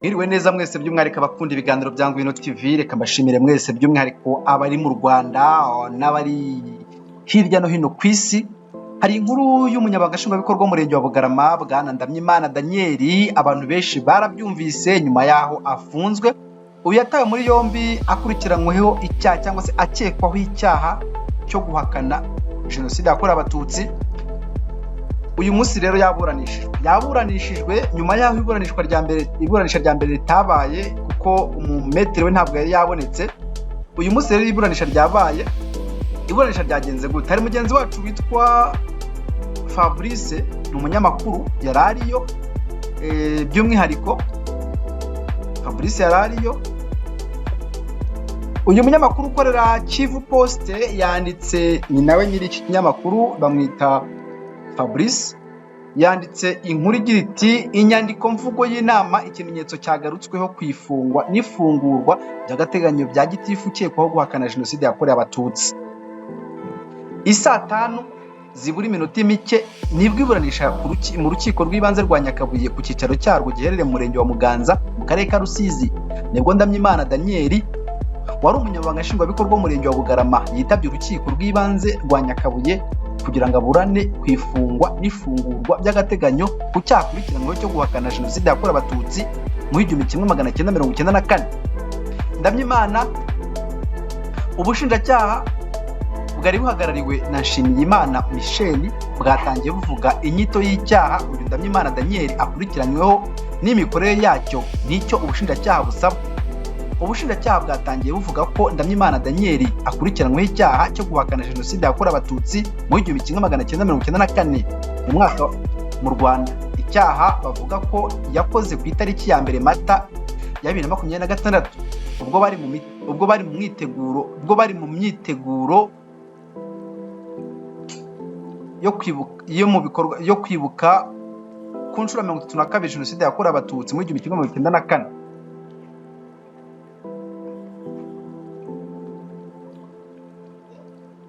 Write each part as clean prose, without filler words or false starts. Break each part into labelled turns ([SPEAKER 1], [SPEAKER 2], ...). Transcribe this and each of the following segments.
[SPEAKER 1] Mwiriwe neza mwese, by'umwihariko abakunda ibiganiro bya Ngwino TV. Reka mbashimire mwese, by'umwihariko abari mu Rwanda n'abari hirya no hino ku isi. Hari inkuru y'umunyamabanga nshingwabikorwa w'umurenge wa Bugarama, Bwana Ndamyimana Daniel. Abantu benshi barabyumvise nyuma y'aho afunzwe. Uyu yatawe muri yombi akurikiranyweho icyaha, cyangwa se akekwaho icyaha cyo guhakana jenoside yakorewe Abatutsi. Uyu munsi rero yaburanishijwe nyuma y'aho iburanisha rya mbere ritabaye kuko umumetero we ntabwo yari yabonetse. Uyu munsi rero iburanisha ryabaye. Iburanisha ryagenze gute? Hari mugenzi wacu witwa Fabrice, ni umunyamakuru, yari ariyo. By'umwihariko Fabrice yari ariyo. Uyu munyamakuru ukorera Kivu Post yanditse, ni nawe nyiri iki kinyamakuru, bamwita Fabrice, yanditse inkuru igira iti: "Inyandiko mvugo y'inama, ikimenyetso cyagarutsweho ku ifungwa n'ifungurwa by'agateganyo bya gitifu ukekwaho guhakana jenoside yakorewe Abatutsi." Isaa 5 zibura iminota mike nibwo iburanisha mu rukiko rw'ibanze rwa Nyakabuye, ku cyicaro cyarwo giherereye mu murenge wa Muganza mu karere ka Rusizi, nibwo Ndamyimana Daniel wari umunyamabanga nshingwabikorwa w'umurenge wa Bugarama yitabye urukiko rw'ibanze rwa Nyakabuye kugira ngo aburane ku ifungwa n'ifungurwa by'agateganyo ku cyaha akurikiranyweho cyo guhakana jenoside yakorewe Abatutsi mu 1994. Ndamyimana, ubushinjacyaha bwari buhagarariwe na Nshimiyimana Michel bwatangiye buvuga inyito y'icyaha uyu Ndamyimana Daniel akurikiranyweho n'imikorere yacyo n'icyo ubushinjacyaha busaba. Ubushinjacyaha bwatangiye buvuga ko Ndamyimana Daniel akurikiranyweho icyaha cyo guhakana jenoside yakorewe Abatutsi mu 1994 mu mwaka mu Rwanda, icyaha bavuga ko yakoze ku itariki ya 1 Mata ya 2026, ubwo bari mu myiteguro yo kwibuka, yo mu bikorwa yo kwibuka ku nshuro 32 jenoside yakorewe Abatutsi muri 1994.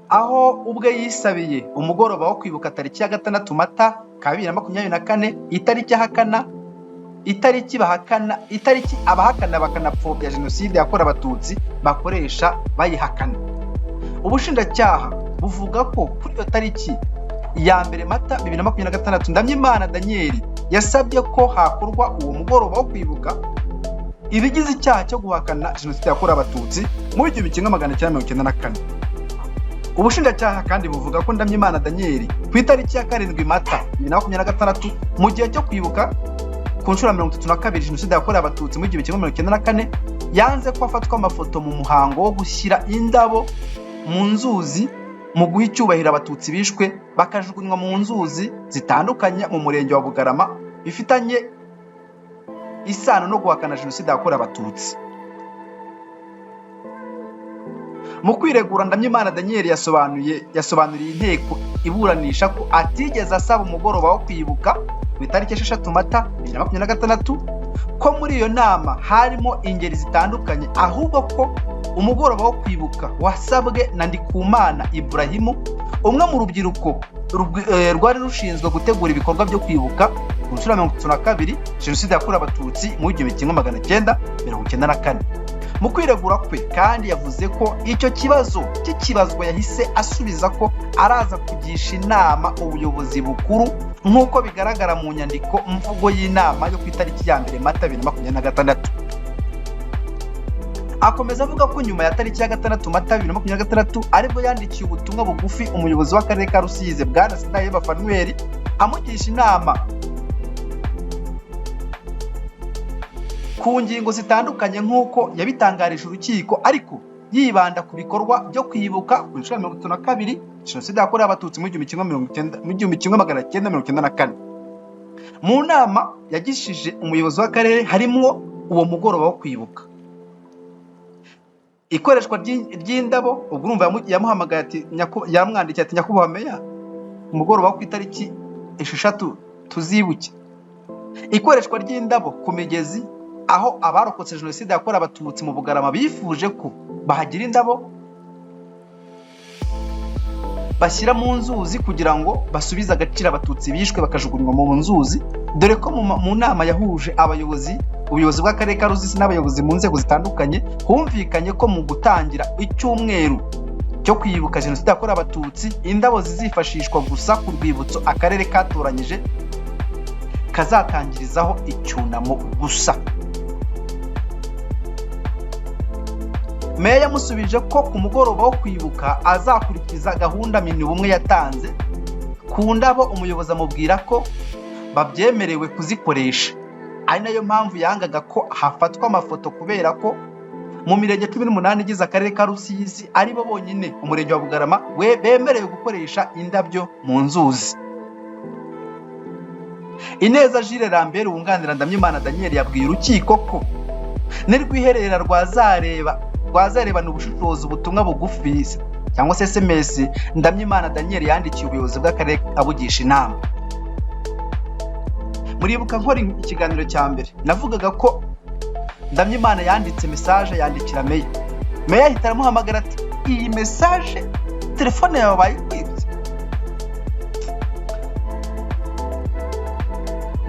[SPEAKER 1] Aho ubwe yisabiye umugoroba wo kwibuka tariki ya 6 Mata ka 2024, itariki ahakana, itariki bahakana, itariki abahakana bakanapfobya jenoside yakorewe Abatutsi bakoresha bayihakana. Ubushinjacyaha buvuga ko kuri iyo tariki ya 1 Mata 2026, Ndamyimana Daniel yasabye ko hakorwa uwo mugoroba wo kwibuka ibigize icyaha cyo guhakana jenoside yakorewe Abatutsi mu 1994. Ubushinjacyaha kandi buvuga ko Ndamyimana Daniel ku itariki ya 7 Mata 2026, mu gihe cyo kwibuka ku nshuro ya 32 jenoside yakorewe Abatutsi muri 1994, yanze ko afatwa amafoto mu muhango wo gushyira indabo mu nzuzi mu guha icyubahiro Abatutsi bishwe bakajugunywa mu nzuzi zitandukanye mu murenge wa Bugarama, bifitanye isano no guhakana jenoside yakorewe Abatutsi. Mu kwiregura, Ndamyimana Daniel yasobanuriye inteko iburanisha ko atigeze asaba umugoroba wo kwibuka ku itariki 6 Mata 2026, ko muri iyo nama harimo ingeri zitandukanye, ahubwo ko umugoroba wo kwibuka wasabwe na Ndikumana Ibrahimu, umwe mu rubyiruko rwari rushinzwe gutegura ibikorwa byo kwibuka ku nshuro ya 32 jenoside yakorewe Abatutsi mu 1994. Mu kwiregura kwe kandi yavuze ko icyo kibazo kikibazwa yahise asubiza ko araza kugisha inama ubuyobozi bukuru, nk'uko bigaragara mu nyandiko mvugo y'inama yo ku itariki ya 1 Mata 2026. Akomeza avuga ko nyuma ya tariki ya 6 Mata 2026 aribwo yandikiye ubutumwa bugufi umuyobozi w'akarere ka Rusizi, Bwana Sindayiheba Fanuel, amugisha inama ku ngingo zitandukanye, nk'uko yabitangarije urukiko, ariko yibanda ku bikorwa byo kwibuka ku nshuro ya 32 jenoside yakorewe Abatutsi mu 1994. Mu nama yagishije umuyobozi w'akarere harimwo uwo mugoroba wo kwibuka, ikoreshwa ry'indabo. Ubwo urumva yamuhamagaye ati yamwandikiye ati: "Nyakubahwa meya, umugoroba wo ku itariki 6 tuzibuke, ikoreshwa ry'indabo ku migezi aho abarokotse jenoside yakorewe Abatutsi mu Bugarama bifuje ko bahagira indabo bashyira mu nzuzi kugira ngo basubize agaciro Abatutsi bishwe bakajugunywa mu nzuzi." Dore ko mu nama yahuje abayobozi, ubuyobozi bw'akarere ka Rusizi n'abayobozi mu nzego zitandukanye, humvikanye ko mu gutangira icyumweru cyo kwibuka Jenoside yakorewe Abatutsi, indabo zizifashishwa gusa ku rwibutso akarere katoranyije kazatangirizaho icyunamo gusa. Meya yamusubije ko ku mugoroba wo kwibuka azakurikiza gahunda Minubumwe yatanze ku ndabo. Umuyobozi amubwira ko babyemerewe kuzikoresha, ari nayo mpamvu yangaga ko hafatwa amafoto, kubera ko mu mirenge 18 igize akarere ka Rusizi aribo bonyine, umurenge wa Bugarama we, bemerewe gukoresha indabyo mu nzuzi. Ineza Jules Lambert wunganira Ndamyimana Daniel yabwiye urukiko ko nirwiherera rwazarebana ubushishozi ubutumwa bugufi cyangwa se SMS Ndamyimana Daniel yandikiye ubuyobozi bw'akarere abugisha inama. Muribuka nkora ikiganiro cya mbere navugaga ko Ndamyimana yanditse message yandikira meya, meya ahita aramuhamagara ati: "Iyi message telefone yawe bayikwibye."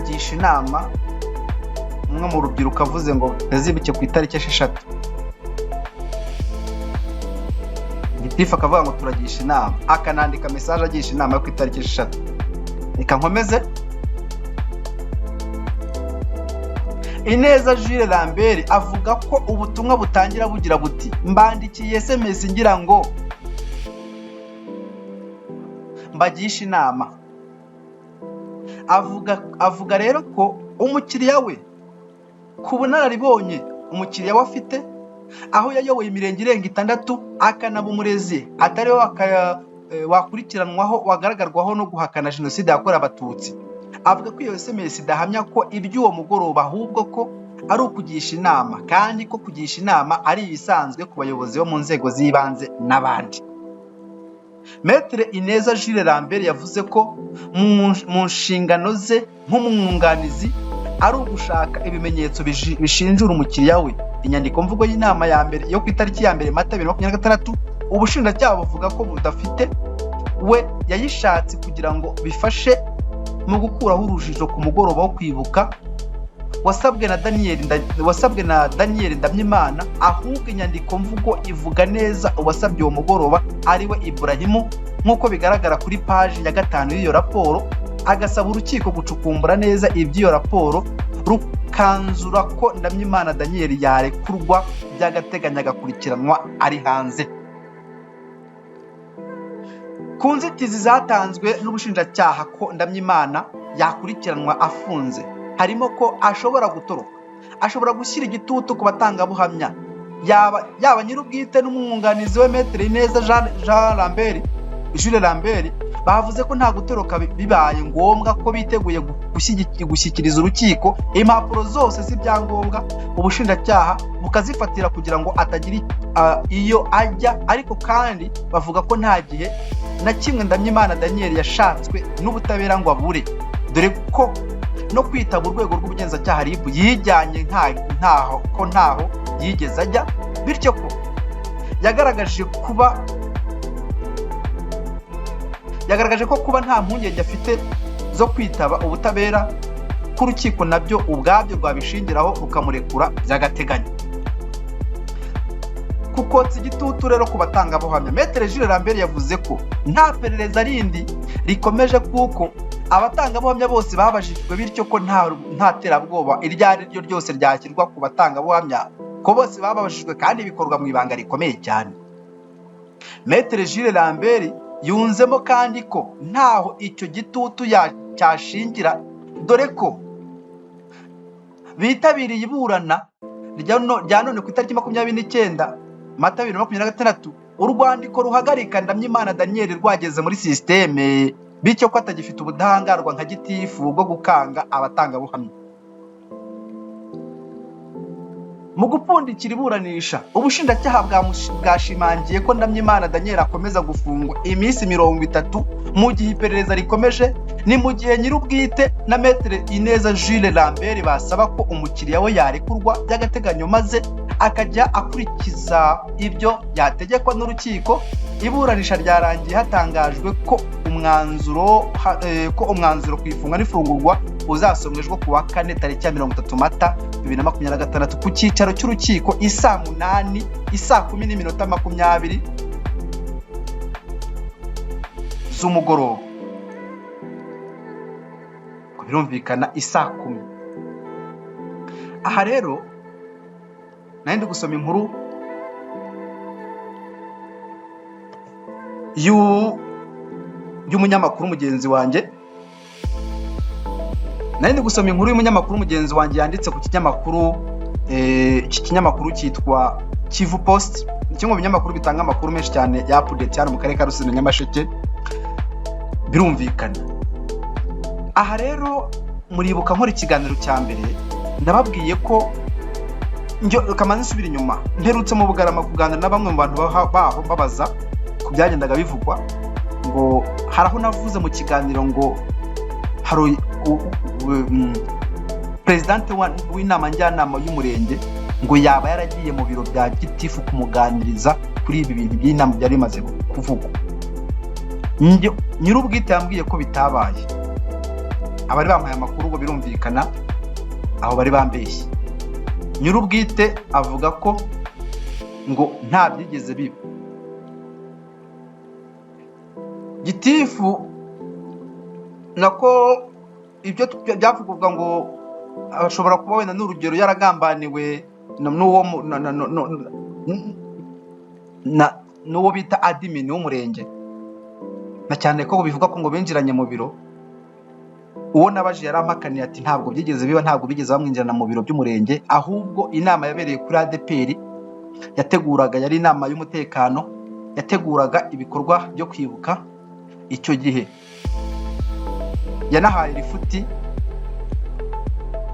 [SPEAKER 1] Gisha inama umwe mu rubyiruko avuze ngo yazibuke ku itariki 6, gitifu akavuga ngo turagisha inama, akanandika message agisha inama yo ku itariki 6. Reka nkomeze. Ineza Jules Lambert avuga ko ubutumwa butangira bugira buti: "Mbandikiye SMS ngira ngo mbagishe inama." Avuga rero ko umukiriya we ku bunararibonye umukiriya we afite, aho yayoboye imirenge irenga 6 akanaba umurezi, atari we wakurikiranwaho wagaragarwaho no guhakana Jenoside yakorewe Abatutsi. Avuga ko iyo SMS idahamya ko iby'uwo mugoroba, ahubwo ko ari ukugisha inama, kandi ko kugisha inama ari ibisanzwe ku bayobozi bo mu nzego z'ibanze n'abandi. Maître Ineza Jules Lambert yavuze ko mu nshingano ze nk'umwunganizi ari ugushaka ibimenyetso bishinjura umukiriya we. Inyandiko mvugo y'inama ya mbere yo ku itariki ya 1 Mata 2026, ubushinjacyaha buvuga ko budafite, we yayishatse kugira ngo bifashe mu gukuraho urujijo ku mugoroba wo kwibuka wasabwe na Daniel Ndamyimana, ahubwo inyandiko mvugo ivuga neza uwasabye uwo mugoroba ari we Ibrahimu, nk'uko bigaragara kuri paji ya 5 y'iyo raporo. Agasaba urukiko gucukumbura neza iby'iyo raporo, rukanzura ko Ndamyimana Daniel yarekurwa by'agateganyo agakurikiranwa ari hanze. Ku nzitizi zatanzwe n'ubushinjacyaha ko Ndamyimana yakurikiranwa afunze, harimo ko ashobora gutoroka, ashobora gushyira igitutu ku batangabuhamya, yaba nyir'ubwite n'umwunganizi we Maître Ineza Jean Lambert, Jules Lambert, bavuze ko nta gutoroka, bibaye ngombwa ko biteguye gushyikiriza urukiko impapuro zose z'ibyangombwa, ubushinjacyaha bukazifatira kugira ngo atagira iyo ajya. Ariko kandi bavuga ko nta gihe na kimwe Ndamyimana Daniel yashatswe n'ubutabera ngo abure, dore ko no kwitaba urwego rw'ubugenzacyaha RIB yijyanye, ntaho ko ntaho yigeze ajya, bityo ko yagaragaje ko kuba nta mpungenge afite zo kwitaba ubutabera, k'urukiko nabyo ubwabyo rwabishingiraho rukamurekura by'agateganyo. Kukotsa igitutu rero ku batangabuhamya, Maître Jules Lambert yavuze ko nta perereza rindi rikomeje, kuko abatangabuhamya bose babajijwe, bityo ko nta terabwoba iryo ari ryo ryose ryashyirwa ku batangabuhamya, ko bose babajijwe kandi bikorwa mu ibanga rikomeye cyane. Maître Jules Lambert yunzemo kandi ko ntaho icyo gitutu cyashingira, dore ko bitabiriye iburana rya none ku itariki 29 Mata 2026, urwandiko ruhagarika Ndamyimana Daniel rwageze muri sisiteme, bityo ko atagifite ubudahangarwa nka gitifu bwo gukanga abatangabuhamya. Mu gupfundikira iburanisha, ubushinjacyaha bwashimangiye ko Ndamyimana Daniel akomeza gufungwa iminsi 30 mu gihe iperereza rikomeje. Ni mu gihe nyir'ubwite na Maître Ineza Jules Lambert basaba ko umukiriya we yarekurwa by'agateganyo maze akajya akurikiza ibyo yategekwa n'urukiko. Iburanisha ryarangiye hatangajwe ko umwanzuro ku ifunga n'ifungurwa Uzasomwa ejo ku wa kane, tariki ya 30 Mata 2026, ku cyicaro cy'urukiko isaa 8, isaa 10:20 z'umugoroba. Ngo birumvikana isaa 10. Aha rero nari ndi gusoma inkuru y'umunyamakuru mugenzi wanjye, nari ndi gusoma inkuru y'umunyamakuru mugenzi wanjye yanditse ku kinyamakuru, iki kinyamakuru cyitwa Kivu Post, ni kimwe mu binyamakuru bitanga amakuru menshi cyane ya update hano mu karere ka Rusizi na Nyamasheke. Birumvikana, aha rero muribuka nkora ikiganiro cya mbere nababwiye ko kamanzi nsubira inyuma, mperutse mu Bugarama kuganira na bamwe mu bantu baho, mbabaza ku byagendaga bivugwa, ngo hari aho navuze mu kiganiro ngo hari perezidante w'inama njyanama y'umurenge ngo yaba yaragiye mu biro bya gitifu kumuganiriza kuri ibi bintu by'inama byari bimaze kuvugwa. Nyir'ubwite yambwiye ko bitabaye. Abari bampaye amakuru ngo birumvikana aho bari bambeshye. Nyir'ubwite avuga ko ngo nta byigeze biba. Gitifu nako ibyo byavugwaga ngo ashobora kuba wenda n'urugero yaragambaniwe n'uwo bita admin w'umurenge, na cyane ko bivuga ko ngo binjiranye mu biro. Uwo nabaje yarampakaniye ati ntabwo byigeze biba, ntabwo bigeze bamwinjirana mu biro by'umurenge, ahubwo inama yabereye kuri ADPR yateguraga, yari inama y'umutekano yateguraga ibikorwa byo kwibuka. Icyo gihe yanahaye rifuti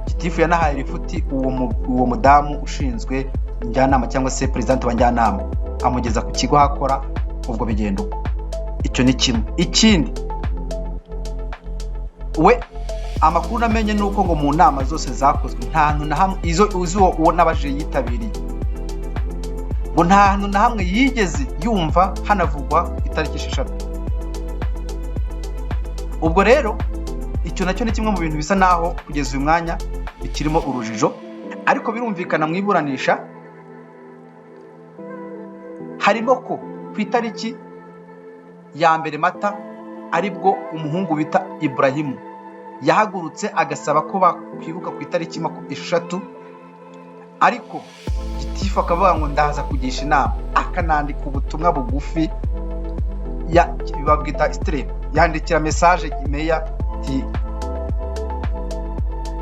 [SPEAKER 1] gitifu, yanahaye rifuti uwo mudamu ushinzwe njyanama cyangwa se perezidante wa njyanama, amugeza ku kigo aho akora. Ubwo bigenda uko. Icyo ni kimwe. Ikindi, we amakuru namenye ni uko ngo mu nama zose zakozwe nta hantu na hamwe izo uzi uwo nabajije yitabiriye, ngo nta hantu na hamwe yigeze yumva hanavugwa itariki 6. Ubwo rero icyo nacyo ni kimwe mu bintu bisa naho kugeza uyu mwanya bikirimo urujijo. Ariko birumvikana mu iburanisha harimo ko ku itariki ya 1 Mata aribwo umuhungu bita Ibrahimu yahagurutse agasaba ko bakwibuka ku itariki 6, ariko gitifu akavuga ngo ndaza kugisha inama, akanandika ubutumwa bugufi babwita siterep, yandikira message meya ati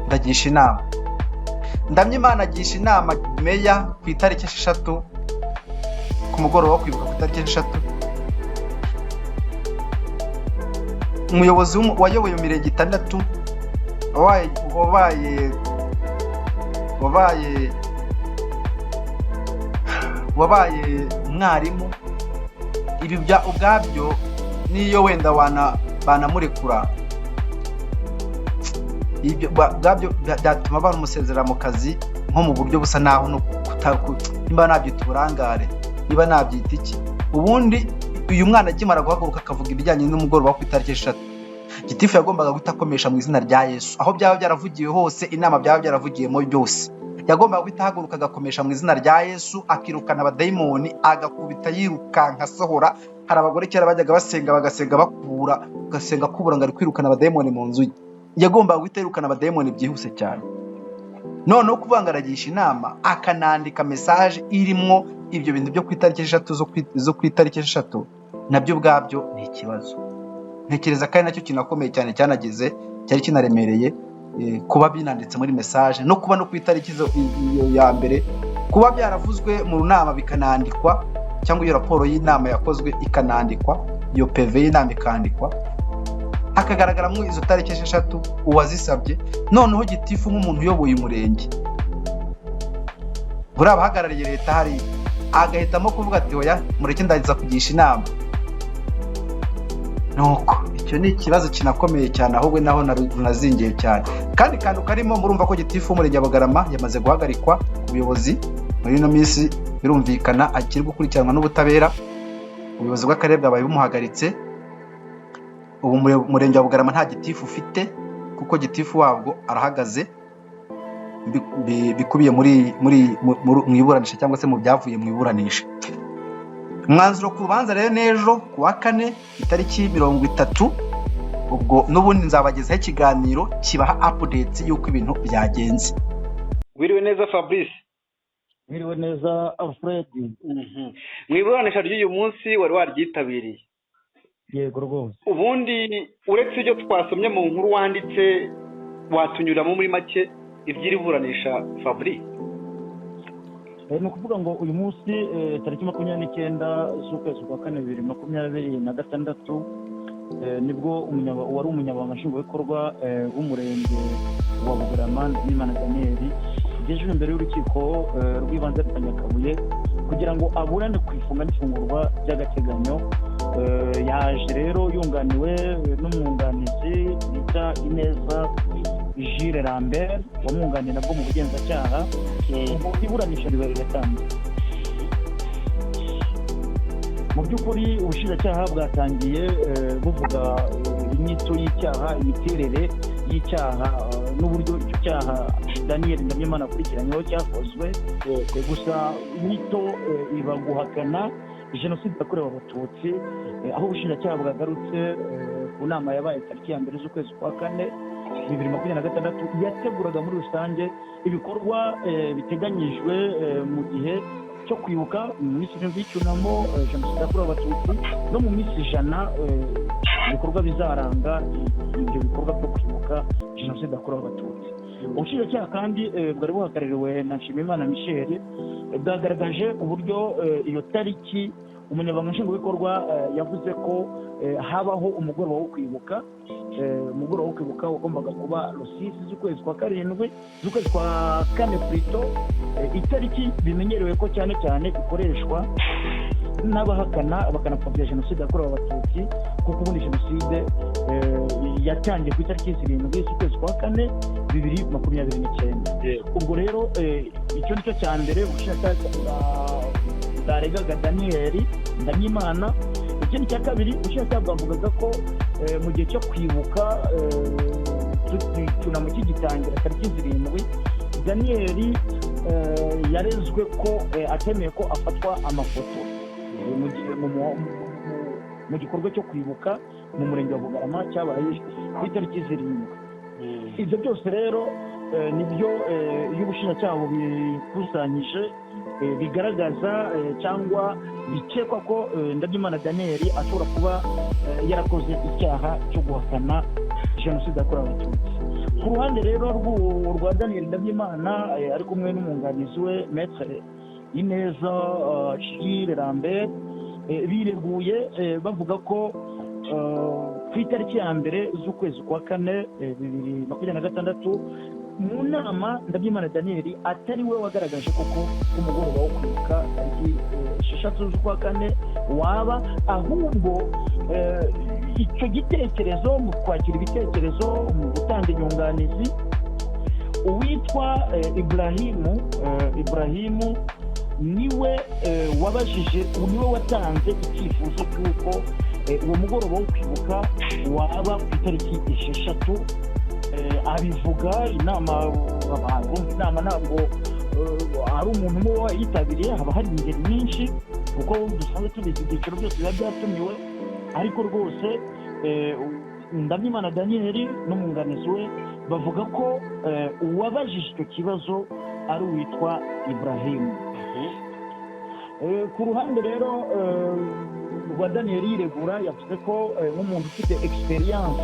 [SPEAKER 1] ndagisha inama. Ndamyimana agisha inama meya ku itariki 6, ku mugoroba wo kwibuka ku itariki 6. Umuyobozi wayoboye imirenge 6, wabaye umwarimu, ibi ubwabyo n'iyo wenda banamurekura, ibyo ubwabyo byatuma bamusezerera mu kazi nko mu buryo busa naho no niba nabyita uburangare, niba nabyita iki. Ubundi uyu mwana akimara guhaguruka akavuga ibijyanye n'umugoroba wo ku itariki 6, gitifu yagombaga guhita akomesha mu izina rya Yesu. Aho byaba byaravugiwe hose, inama byaba byaravugiyemo byose, yagombaga guhita ahaguruka agakomesha mu izina rya Yesu, akirukana abadayimoni, agakubita yirukanka asohora. Hari abagore kera bajyaga basenga, bagasenga bakura, ugasenga akubura ngo ari kwirukana abadayimoni mu nzu ye. Yagombaga guhita yirukana abadayimoni byihuse cyane. Noneho kuvuga ngo aragisha inama, akanandika message irimwo ibyo bintu byo ku itariki 6 zo ku itariki 6, nabyo ubwabyo ni ikibazo. Ntekereza ko ari nacyo kinakomeye cyane, cyanageze cyari kinaremereye, kuba binanditse muri message, no kuba no ku itariki iyo ya mbere kuba byaravuzwe mu nama bikanandikwa, cyangwa iyo raporo y'inama yakozwe ikanandikwa, iyo PV y'inama ikandikwa, hakagaragaramo izo tariki 6, uwazisabye. Noneho gitifu nk'umuntu uyoboye umurenge, buriya abahagarariye leta hariya, agahitamo kuvuga ati oya, mureke ndaza kugisha inama. Nuko icyo ni ikibazo kinakomeye cyane, ahubwo naho runazingiye cyane. Kandi kantu karimo, murumva ko gitifu w'umurenge wa Bugarama yamaze guhagarikwa ku buyobozi muri ino minsi. Birumvikana akiri gukurikiranwa n'ubutabera, ubuyobozi bw'akarere bwabaye bumuhagaritse. Ubu umurenge wa Bugarama nta gitifu ufite. kuko gitifu wabwo arahagaze, bikubiye muri muri mu iburanisha cyangwa se mu byavuye mu iburanisha. Umwanzuro ku rubanza rero n'ejo ku wa kane, itariki 30, ubwo n'ubundi nzabagezaho ikiganiro kibaha updates y'uko ibintu byagenze.
[SPEAKER 2] Wiriwe neza, Fabrice.
[SPEAKER 3] Mwiriwe neza, Alfred.
[SPEAKER 2] Mu iburanisha ry'uyu munsi wari waryitabiriye?
[SPEAKER 3] Yego rwose.
[SPEAKER 2] Ubundi uretse ibyo twasomye mu nkuru wanditse, watunyuramo muri make iby'iri buranisha, Fabrice?
[SPEAKER 3] Ni ukuvuga ngo uyu munsi, tariki 29 z'ukwezi kwa kane 2026, nibwo uwari umunyamabanga nshingwabikorwa w'umurenge wa Bugarama, Ndamyimana Daniel, yagejejwe imbere y'urukiko rw'ibanze rwa Nyakabuye kugira ngo aburane ku ifunga n'ifungurwa by'agateganyo. Yaje rero yunganiwe n'umwunganizi bita Ineza Jules Lambert, wamwunganiye nabwo mu bugenzacyaha. Ubwo iburanisha riba riratangiye. Mu by'ukuri ubushinjacyaha bwatangiye buvuga inyito y'icyaha, imiterere y'icyaha, n'uburyo icyo cyaha Daniel Ndamyimana akurikiranyweho cyakozwe. Gusa inyito iba guhakana jenoside yakorewe Abatutsi, aho ubushinjacyaha bwagarutse ku nama yabaye tariki ya 1 z'ukwezi kwa kane 2026, yateguraga muri rusange ibikorwa biteganyijwe mu gihe cyo kwibuka mu minsi 7 y'icyunamo jenoside yakorewe Abatutsi, no mu minsi 100, ibikorwa bizaranga ibyo bikorwa byo kwibuka jenoside yakorewe Abatutsi. Ubushinjacyaha kandi bwari buhagarariwe na Nshimiyimana Michel, bwagaragaje uburyo iyo tariki umunyamabanga nshingwabikorwa yavuze ko habaho umugoroba wo kwibuka. Umugoroba wo kwibuka wagombaga kuba le 6 z'ukwezi kwa karindwi, z'ukwezi kwa kane plutôt, itariki bimenyerewe ko cyane cyane ikoreshwa n'abahakana bakanapfobya jenoside yakorewe Abatutsi, kuko ubundi jenoside yatangiye ku itariki 7 z'ukwezi kwa kane 2029. Ubwo rero icyo ni cyo cya mbere ubushinjacyaha bwaregaga Daniel Ndamyimana. Ikindi cya kabiri, ubushinjacyaha bwavugaga ko mu gihe cyo kwibuka, icyunamo kigitangira tariki 7, Daniel yarezwe ko atemeye ko afatwa amafoto mu gikorwa cyo kwibuka mu murenge wa Bugarama cyabaye ku itariki 7. Ibyo byose rero nibyo iyo ubushinjacyaha bubikusanyije bigaragaza cyangwa bikekwa ko Ndabyimana Daniel ashobora kuba yarakoze icyaha cyo guhakana jenoside yakorewe Abatutsi. Ku ruhande rero rwa Daniel Ndabyimana, ari kumwe n'umwunganizi we, Maître Ineza Jules Lambert, bireguye bavuga ko ku itariki ya 1 z'ukwezi kwa kane 2026, mu nama, Ndabyimana Daniel atari we wagaragaje koko umugoroba wo kwibuka tariki 6 z'ukwa kane waba, ahubwo icyo gitekerezo, mu kwakira ibitekerezo, mu gutanga inyunganizi, uwitwa Iburahimu niwe wabajije, niwe watanze icyifuzo cy'uko uwo mugoroba wo kwibuka waba ku itariki 6. Abivuga inama, abantu inama ntabwo ari umuntu umwe wayitabiriye, haba hari ingeri nyinshi, kuko dusanzwe tubizi, ibyiciro byose biba byatumiwe. Ariko rwose Ndamyimana Daniel n'umwunganizi we bavuga ko uwabajije icyo kibazo ari uwitwa Ibrahimu. Ku ruhande rero rwa Daniel yiregura, yavuze ko nk'umuntu ufite expérience,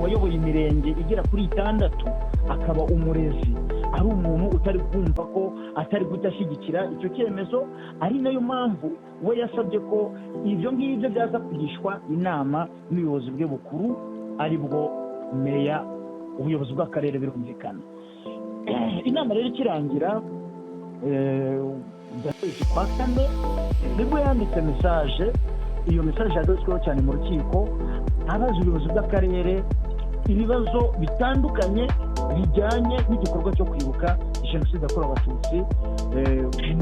[SPEAKER 3] wayoboye imirenge igera kuri itandatu, akaba umurezi, ari umuntu utari kumva ko atari guhita ashyigikira icyo cyemezo, ari nayo mpamvu we yasabye ko ibyo ngibyo byaza kugishwa inama n'ubuyobozi bwe bukuru, ari bwo meya, ubuyobozi bw'akarere birumvikana. Inama rero ikirangira kwezi kwa kane, nibwo yanditse message. Iyo message yagarutsweho cyane mu rukiko, abaza ubuyobozi bw'akarere ibibazo bitandukanye bijyanye n'igikorwa cyo kwibuka jenoside yakorewe Abatutsi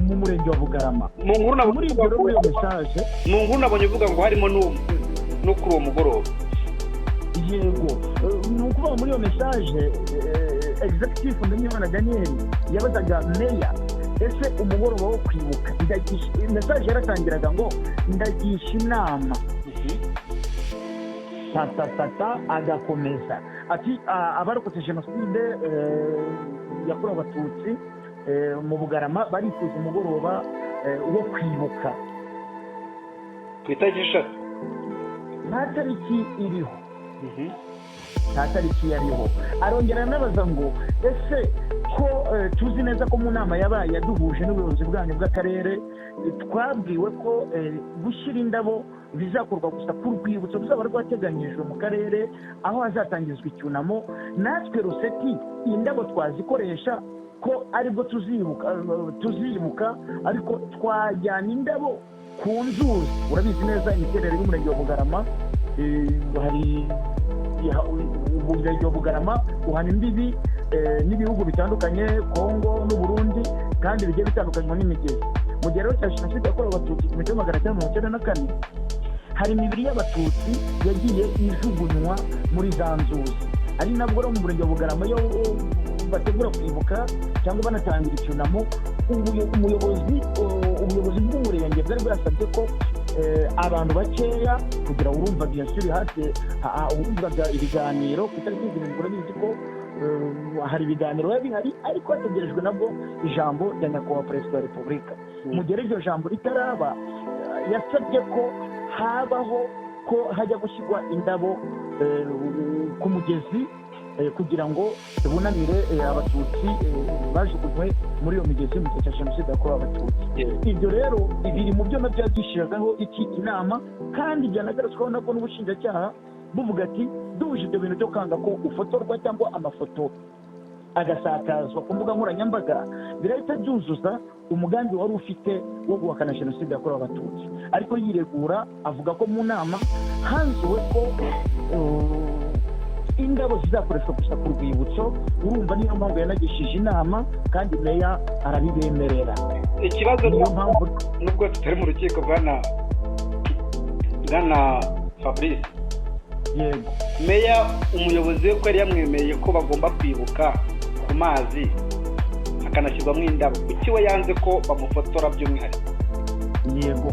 [SPEAKER 3] mu murenge wa Bugarama.
[SPEAKER 2] Mu nkuru nabonye
[SPEAKER 3] Muri ibyo rero, muri iyo message
[SPEAKER 2] Mu nkuru nabonye uvuga ngo harimo no kuri uwo mugoroba.
[SPEAKER 3] Yego, ni ukuvuga muri iyo message, executive Ndamyimana Daniel yabazaga meya: "Ese umugoroba wo kwibuka?" Message yaratangiraga ngo: "Ndagisha inama tatatata", agakomeza ati: "Abarokotse jenoside yakorewe Abatutsi mu Bugarama barifuza umugoroba wo kwibuka."
[SPEAKER 2] Ku itariki 3.
[SPEAKER 3] Nta tariki iriho, nta tariki yariho. Arongera anabaza ngo: "Ese ko tuzi neza ko mu nama yabaye yaduhuje n'ubuyobozi bwanyu bw'akarere, twabwiwe ko gushyira indabo bizakorwa gusa ku rwibutso ruzaba rwateganyijwe mu karere aho hazatangizwa icyunamo, natwe Roseti indabo twazikoresha ko aribwo tuzibuka, ariko twajyana indabo ku nzuzi?" Urabizi neza imiterere y'umurenge wa Bugarama, hari umurenge wa Bugarama uhana imbibi n'ibihugu bitandukanye, Kongo n'Uburundi, kandi bigiye bitandukanywa n'imigezi. Mu gihe rero cya jenoside yakorewe Abatutsi 1994, hari imibiri y'Abatutsi yagiye ijugunywa muri za nzuzi. Ari nabwo rero mu murenge wa Bugarama, iyo bategura kwibuka cyangwa banatangira icyunamo, ubuyobozi bw'umurenge bwari bwasabye ko abantu bakeya, kugira urumva bien sûr hafi urumvaga ibiganiro ku itariki 7, urabizi ko hari ibiganiro biba bihari, ariko hategerejwe nabwo ijambo rya Nyakubahwa Perezida wa Repubulika. Mu gihe iryo jambo ritaraba, yasabye ko habaho ko hajya gushyirwa indabo ku mugezi kugira ngo bunamire Abatutsi bajugunywe muri iyo migezi mu gihe cya jenoside yakorewe Abatutsi. Ibyo rero biri mu byo nabyo yagishiragaho iki inama, kandi byanagarutsweho nabwo n'ubushinjacyaha, buvuga ati: "Duhuje ibyo bintu byo kwanga ko ufotorwa cyangwa amafoto agasakazwa ku mbuga nkoranyambaga, birahita byuzuza umugambi wari ufite wo guhakana jenoside yakorewe Abatutsi." Ariko yiregura avuga ko mu nama hanzuwe ko indabo zizakoreshwa gusa ku rwibutso. Urumva niyo mpamvu yanagishije inama, kandi meya arabibemerera.
[SPEAKER 2] Ikibazo
[SPEAKER 3] Niyo mpamvu
[SPEAKER 2] nubwo tutari mu rukiko, bwana Fabrice,
[SPEAKER 3] Yego.
[SPEAKER 2] meya, umuyobozi we ko yari yamwemeye ko bagomba kwibuka ku mazi hakanashyirwamo indabo, kuki we yanze ko bamufotora by'umwihariko?
[SPEAKER 3] Yego,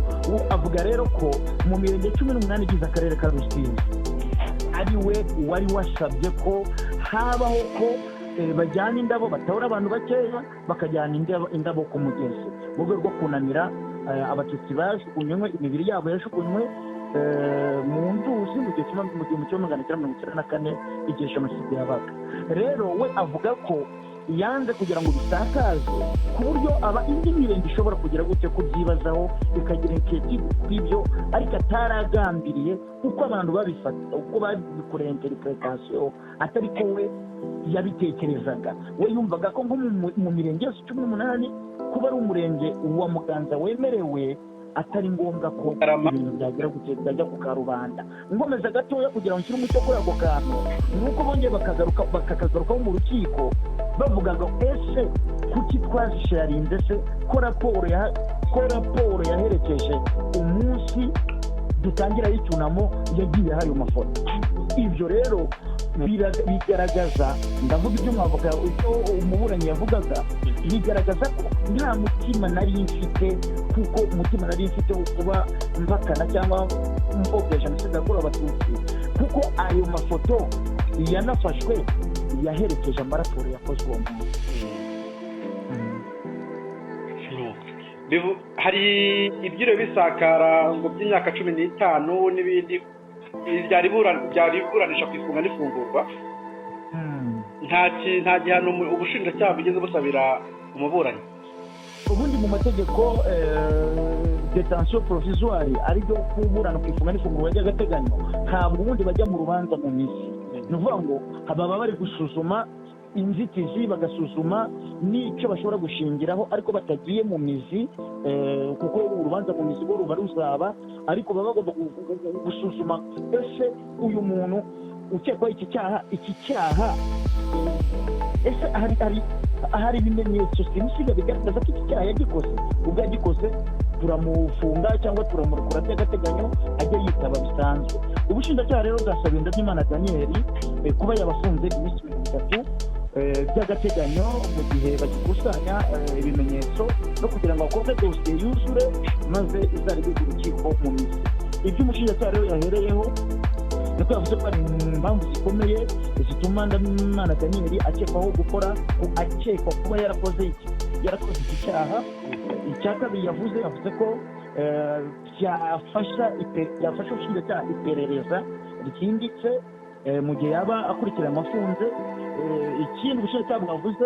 [SPEAKER 3] avuga rero ko mu mirenge 18 igize akarere ka Rusizi, ari we wari wasabye ko habaho ko bajyana indabo, batora abantu bakeya bakajyana indabo ku mugezi mu rwego rwo kunamira Abatutsi bajugunywe, imibiri yabo yajugunywe mu nzuzi mu gihe mu 1994, igihe jenoside yabaga. Rero we avuga ko yanze kugira ngo bisakaze ku buryo aba indi mirenge ishobora kugira gute kubyibazaho, ikagira inquiétude kuri ibyo, ariko ataragambiriye uko abantu babifata, uko babikoreye interpretation, atari ko we yabitekerezaga. We yumvaga ko nko mu mirenge yose 18, kuba ari umurenge wa Muganza wemerewe, atari ngombwa ko ibintu byagera gute byajya ku karubanda. Nkomeza gatoya kugira ngo nshyire umucyo kuri ako kantu, ni uko bongeye bakagaruka, bakakagarukaho mu rukiko, bavuga ngo: "Ese kuki twazisharinze se, ko raporo yaherekeje umunsi dutangiraho icyunamo yagiye ayo mafoto?" Ibyo rero bigaragaza, ndavuga ibyo mwavuga, ibyo umuburanyi yavugaga, bigaragaza ko nta mutima nari mfite, kuko umutima nari mfite wo kuba mpakana cyangwa mfobya jenoside yakorewe Abatutsi, kuko ayo mafoto yanafashwe yaherekeje amaraporo yakozwe uwo munsi.
[SPEAKER 2] Hari ibyiro bisakara ngo by'imyaka 15 n'ibindi byari iburanisha ku ifunga n'ifungurwa. Nta gihano ubushinjacyaha bugeze busabira umuburanyi.
[SPEAKER 3] Ubundi mu mategeko, détention provisoire, aribyo kuburana ku ifunga n'ifungurwa ry'agateganyo, ntabwo ubundi bajya mu rubanza mu mizi. Ni ukuvuga ngo baba bari gusuzuma inzitizi, bagasuzuma n'icyo bashobora gushingiraho, ariko batagiye mu mizi, kuko urubanza mu mizi rwo ruba ruzaba, ariko baba bagomba gusuzuma: ese uyu muntu ukekwaho iki cyaha, iki cyaha Ese hari ibimenyetso simusiga bigaragaza ko iki cyaha yagikoze? Ubwo yagikoze turamufunga cyangwa turamurekura by'agateganyo ajya yitaba bisanzwe. Ubushinjacyaha rero bwasabiye Ndamyimana Daniel kuba yabafunze iminsi 30 by'agateganyo mu gihe bagikusanya ibimenyetso no kugira ngo hakorwe dosiye yuzure maze izaregurwe urukiko mu mizi. Ibyo umushinjacyaha rero yahereyeho niko yavuze ko hari impamvu zikomeye zituma Ndamyimana Daniel akekwaho gukora, akekwa kuba yarakoze iki cyaha. Icya kabiri yavuze ko byafasha ubushinjacyaha iperereza ryimbitse mu gihe yaba akurikiranwe afunze. Ikindi ubushinjacyaha bwavuze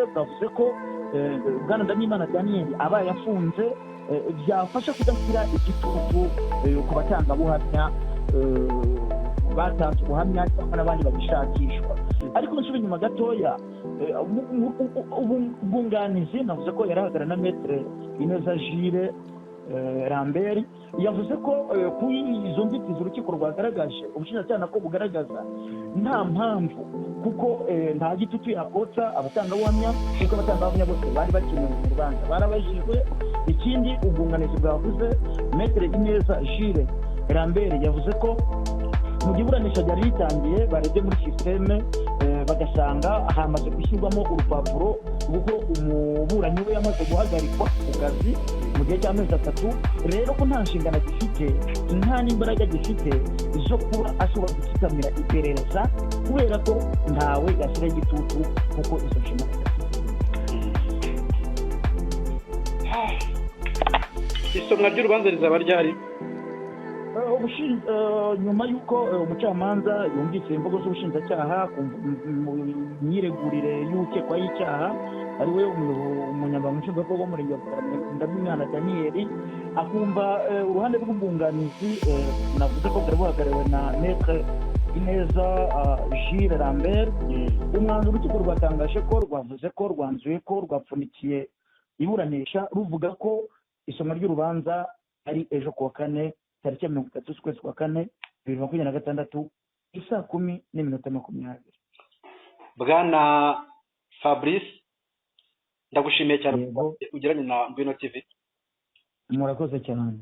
[SPEAKER 3] ko bwana Ndamyimana Daniel abaye afunze byafasha kudashyira igitutu ku batangabuhamya batanze ubuhamya cyangwa n'abandi bagishakishwa. Ariko nsubiye inyuma gatoya, ubwunganizi navuze ko yarahagarara na Maître Ineza Jules Lambert, yavuze ko kuri izo nzitizi urukiko rwagaragaje, ubushinjacyaha nako bugaragaza, nta mpamvu kuko nta gitutu yakotsa abatangabuhamya, kuko abatangabuhamya bose bari bakenewe mu rubanza barabajijwe. Ikindi ubwunganizi bwavuze, Maître Ineza Jules Lambert yavuze ko mu gihe iburanisha ryari ritangiye barebye muri sisiteme bagasanga hamaze gushyirwamo urupapuro rw'uko umuburanyi we yamaze guhagarikwa ku kazi mu gihe cy'amezi 3, rero ko nta nshingano gifite, nta n'imbaraga gifite zo kuba ashobora gutsikamira iperereza kubera ko ntawe yashyiraho igitutu kuko izo nshingano adafite.
[SPEAKER 2] Isomwa ry'urubanza rizaba ryari?
[SPEAKER 3] Nyuma y'uko umucamanza yumvise imvugo z'ubushinjacyaha ku myiregurire y'ukekwaho icyaha ari we umunyamabanga nshingwabikorwa w'umurenge wa Ndamyimana Daniel, akumva uruhande rw'ubwunganizi navuze ko bwari buhagarariwe na Maître Ineza Jules Lambert. Umwanzuro urukiko rwatangaje ko rwavuze ko rwanzuye ko rwapfundikiye iburanisha ruvuga ko isomwa ry'urubanza ari ejo kuwa kane tariki ya 30 z'ukwezi kwa 4 2026 isaa 10:20.
[SPEAKER 2] Bwana Fabrice, ndagushimiye cyane ugiranye na Ngwino TV.
[SPEAKER 3] Murakoze cyane.